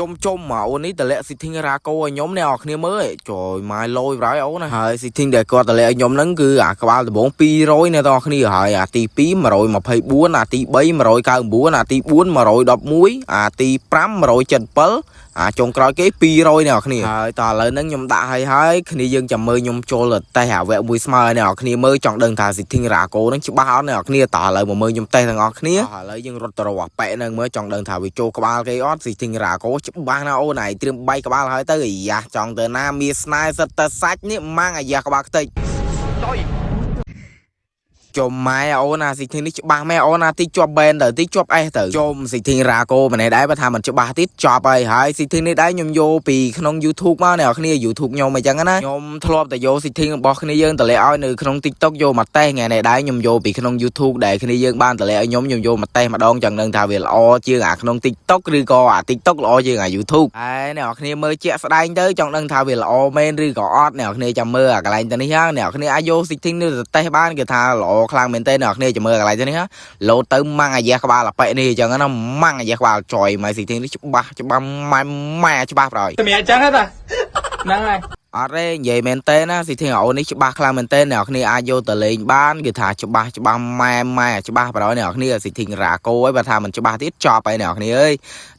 ជុំជុំមកអូននេះតម្លាក់ setting រ៉ាកូឲ្យខ្ញុំអ្នកនរគ្នាមើលចយម៉ែលយប្រយអូនណាហើយ setting ដែលគាត់តម្លាក់ឲ្យខ្ញុំហ្នឹងគឺអាក្បាលដំបង200អ្នកនរគ្នាហើយអាទី2 124អាទី3 199អាទី4 111អាទី5 177អាចុងក្រោយគេ200អ្នកនរគ្នាហើយតឥឡូវហ្នឹងខ្ញុំដាក់ឲ្យហើយគ្នាយើងចាំមើលខ្ញុំចូលទៅតេស្តអាវគ្គមួយស្មើអ្នកនរគ្នាមើលចង់ដឹងថា setting រ៉ាកូហ្នឹងច្បាស់អត់អ្នកនរគ្នាតឥឡូវមកមើលខ្ញុំតេស្តទាំងអស់គ្នាឥឡូវយើងរត់ទៅរកអាប៉ែហ្នឹងមើលចង់ដឹងថាវាចូលក្បាលគេអត់ setting រ៉ាកូច្បាស់ណាស់អូនឯងត្រៀមបែកក្បាលហើយទៅអាយ៉ាចង់ទៅណាមានស្នេហ៍សិតតែសាច់នេះម៉ាំងអាយ៉ាក្បាលខ្ទេច ជុំម៉ែអូនអា setting នេះច្បាស់ម៉ែអូនអាតិចជាប់បែនទៅតិចជាប់អេសទៅជុំ setting រ៉ាកូម្នេះដែរបើថាមិនច្បាស់ទៀតចប់ហើយហើយ setting នេះដែរខ្ញុំយកពីក្នុង YouTube មកអ្នកនរគ្នា YouTube ខ្ញុំអញ្ចឹងណាខ្ញុំធ្លាប់តែយក setting របស់គ្នាយើងតម្លាក់ឲ្យនៅក្នុង TikTok យកមកតេស្តថ្ងៃនេះដែរខ្ញុំយកពីក្នុង YouTube ដែលគ្នាយើងបានតម្លាក់ឲ្យខ្ញុំខ្ញុំយកមកតេស្តម្ដងចង់ដឹងថាវាល្អជាងអាក្នុង TikTok ឬក៏អា TikTok ល្អជាងអា YouTube ហើយអ្នកនរគ្នាមើលជាក់ស្ដែងទៅចង់ដឹងថាវាល្អមែនឬក៏អត់អ្នកនរគ្នាចាំមើលអាកន្លែងទៅនេះហ្នឹងអ្នកនរគ្នាអាចយក setting នេះទៅតេស្តបានគេថាល្អខ្លាំងមែនទេអ្នកនរគ្នាចាំមើលកន្លែងទៅនេះលោតទៅម៉ាំងអាយ៉ាក្បាលអាប៉ែនេះអញ្ចឹងណាម៉ាំងអាយ៉ាក្បាលចយមក setting នេះច្បាស់ច្បាស់ម៉ែម៉ែច្បាស់ប្រយ សម្រាប់ចឹងហ៎តាហ្នឹងហើយ អត់ទេនិយាយមែនទេណា setting អូននេះច្បាស់ខ្លាំងមែនទេអ្នកគ្នាអាចយកទៅលេងបានគឺថាច្បាស់ច្បាស់ម៉ែម៉ែច្បាស់ប្រយអ្នកគ្នា setting រ៉ាកូអីបើថាមិនច្បាស់ទៀតចប់ហើយអ្នកគ្នាអើយ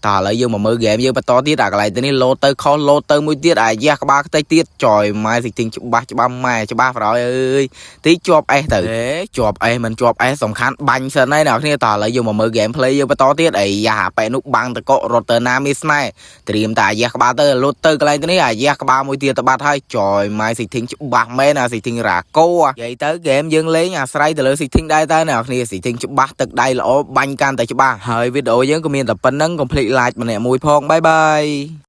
តោះឥឡូវយើងមកមើល game យើងបន្តទៀតអាកន្លែងទៅនេះលោតទៅខុសលោតទៅមួយទៀតអាយ៉ាក្បាលខ្ទេចទៀតចយម៉ែ setting ច្បាស់ច្បាស់ម៉ែច្បាស់ប្រយអើយទីជាប់អេសទៅអេជាប់អេសមិនជាប់អេសសំខាន់បាញ់សិនហើយអ្នកគ្នាតោះឥឡូវយើងមកមើល game play យើងបន្តទៀតអីយ៉ាអាប៉ែនោះបាំងតកករត់ទៅណាមានស្នេហ៍ត្រៀមតែអាយ៉ាក្បាលទៅលោតទៅកន្លែងទៅនេះអាយ៉ាក្បាលមួយទៀតទៅបាត់ហើយចយម៉ែ setting ច្បាស់មែនអា setting រ៉ាកូនិយាយទៅ game យើងលេងអាស្រ័យទៅលើ setting ដែរតើអ្នកគ្នា setting ច្បាស់ទឹកដៃល្អបាញ់កាន់តែច្បាស់ហើយវីដេអូយើងក៏មានតែប៉ុណ្្នឹងកុំភ្លេច like ម្នាក់មួយផង bye bye.